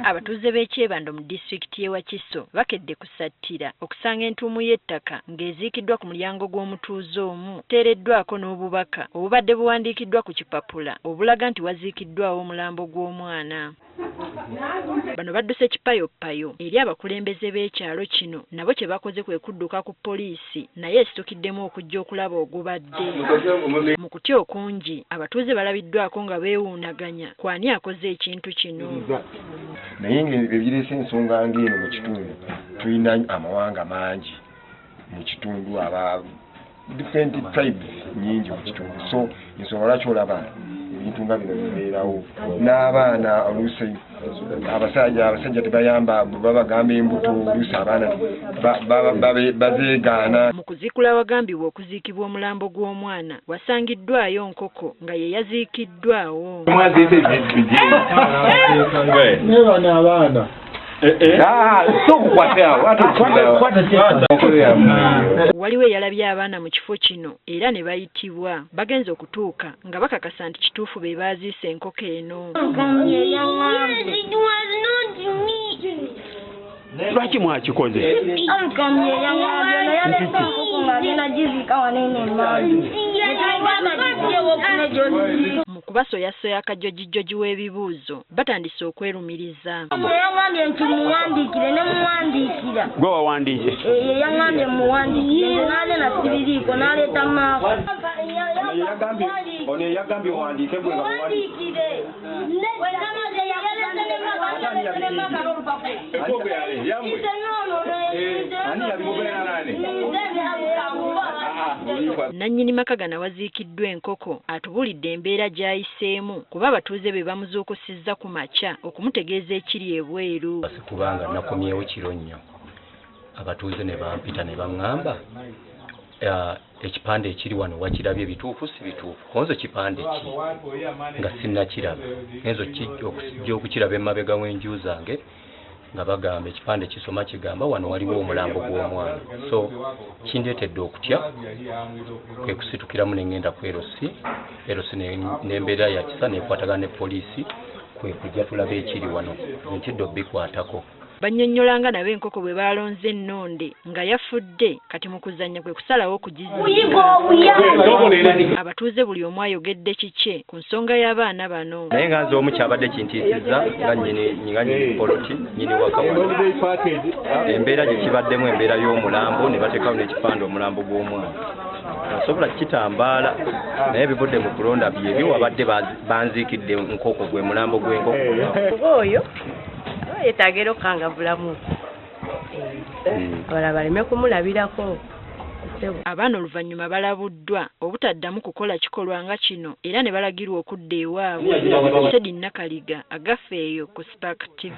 Abatuuze b'e Kyebando mu disitulikiti y'e Wakiso bakedde kusattira okusanga entuumu y'ettaka ng'eziikiddwa ku mulyango gw'omutuuze omu kuteereddwako n'obubaka obubadde buwandiikiddwa ku kipapula obulaga nti waziikiddwawo omulambo gw'omwana. Bano badduse kipayoppayo eri abakulembeze b'ekyalo kino nabo kye bakoze kwe kudduka ku poliisi naye esitukiddemu okujja okulaba ogubadde. Mu kutya okungi, abatuuze balabiddwako nga beewuunaganya ku ani akoze ekintu kino. Naye ng'ebireese ensonga ng'eno mu kitundu, tulina amawanga mangi mu kitundu, aba different tribes nyingi mu kitundu, so ensonga lwaki olaba ebintu nga bino bibeerawo n'abaana. Oluusi abasajja tebayamba, babagamba embuto, oluusi abaana bazeegaana. Mu kuziikula awagambibwa okuziikibwa omulambo gw'omwana wasangiddwayo nkoko nga ye yaziikiddwawo. Naye bano abaana. Sokukwate awo. Waliwo eyalabye abaana mu kifo kino era ne bayitibwa. Bagenze okutuuka nga bakakasa nti kituufu be baaziise enkoko eno. It was not me. Lwaki mwakikoze? Amukamye yaŋŋambye naye yalese enkoko ng'agenda giziika wano eno emmanju. Ne tumugamba giggyewo okuno gy'oziziika. Mu kubasoyasoya akajojijjoji w'ebibuuzo, batandise okwerumiriza. Yaŋŋambye nti muwandiikire ne muwandiikira. Gwe wawandiise? Ye yaŋŋambye muwandiikire, nze n'agenda sibiriiko n'aleeta maaka. Ono yagambye owandiike, gwe nga Muwandiikire. Namaze yaleese ne maaka, yaleese ne maaka n'olupapula. Nze noono. Ani yabimugana? Nze ne Amukamu. Nannyini maka gano awaziikiddwa enkoko atubuulidde embeera gy'ayiseemu kuba abatuuze be bamuzuukusizza ku makya okumutegeeza ekiri ebweru. Si kubanga nakomyewo kiro nnyo, abatuuze ne bampita ne baŋŋamba, "Ekipande ekiri wano wakirabye? Bituufu si bituufu?" Konzo kipande ki nga sinnakiraba, ngenzo okujja okukiraba emabega w'enju zange nga bagamba ekipande kisoma kigamba wano waliwo omulambo gw'omwana. So kindeetedde okutya, kwe kusitukiramu ne ŋŋenda ku LC. LC n'embeera ya kisa nekwatagana ne poliisi, kwe kujja tulabe ekiri wano. Ntidde obikwatako. Bannyonnyola nga nabo enkoko bwe baalonze ennonde nga yafudde, kati mu kuzannya kwe kusalawo okugiziika. Abatuuze buli omu ayogedde kikye ku nsonga y'abaana bano. Naye nga nze omu kyabadde kintiisizza nga nnyini poloti, nnyini waka wano, embeera gye kibaddemu, embeera y'omulambo ne bateekawo n'ekipande omulambo gw'omwana, osobola kitambaala, naye bivudde mu kulonda byebyo wabadde banziikidde nkoko, gwe mulambo gw'enkoko. Oba oyo aba yeetaaga era okukangavvulamu abalala baleme kumulabirako. Abaana oluvannyuma balabuddwa obutaddamu kukola kikolwa nga kino era ne balagirwa okudda ewaabwe. Teddy Nakaliga, Agafeeyo ku Spark TV.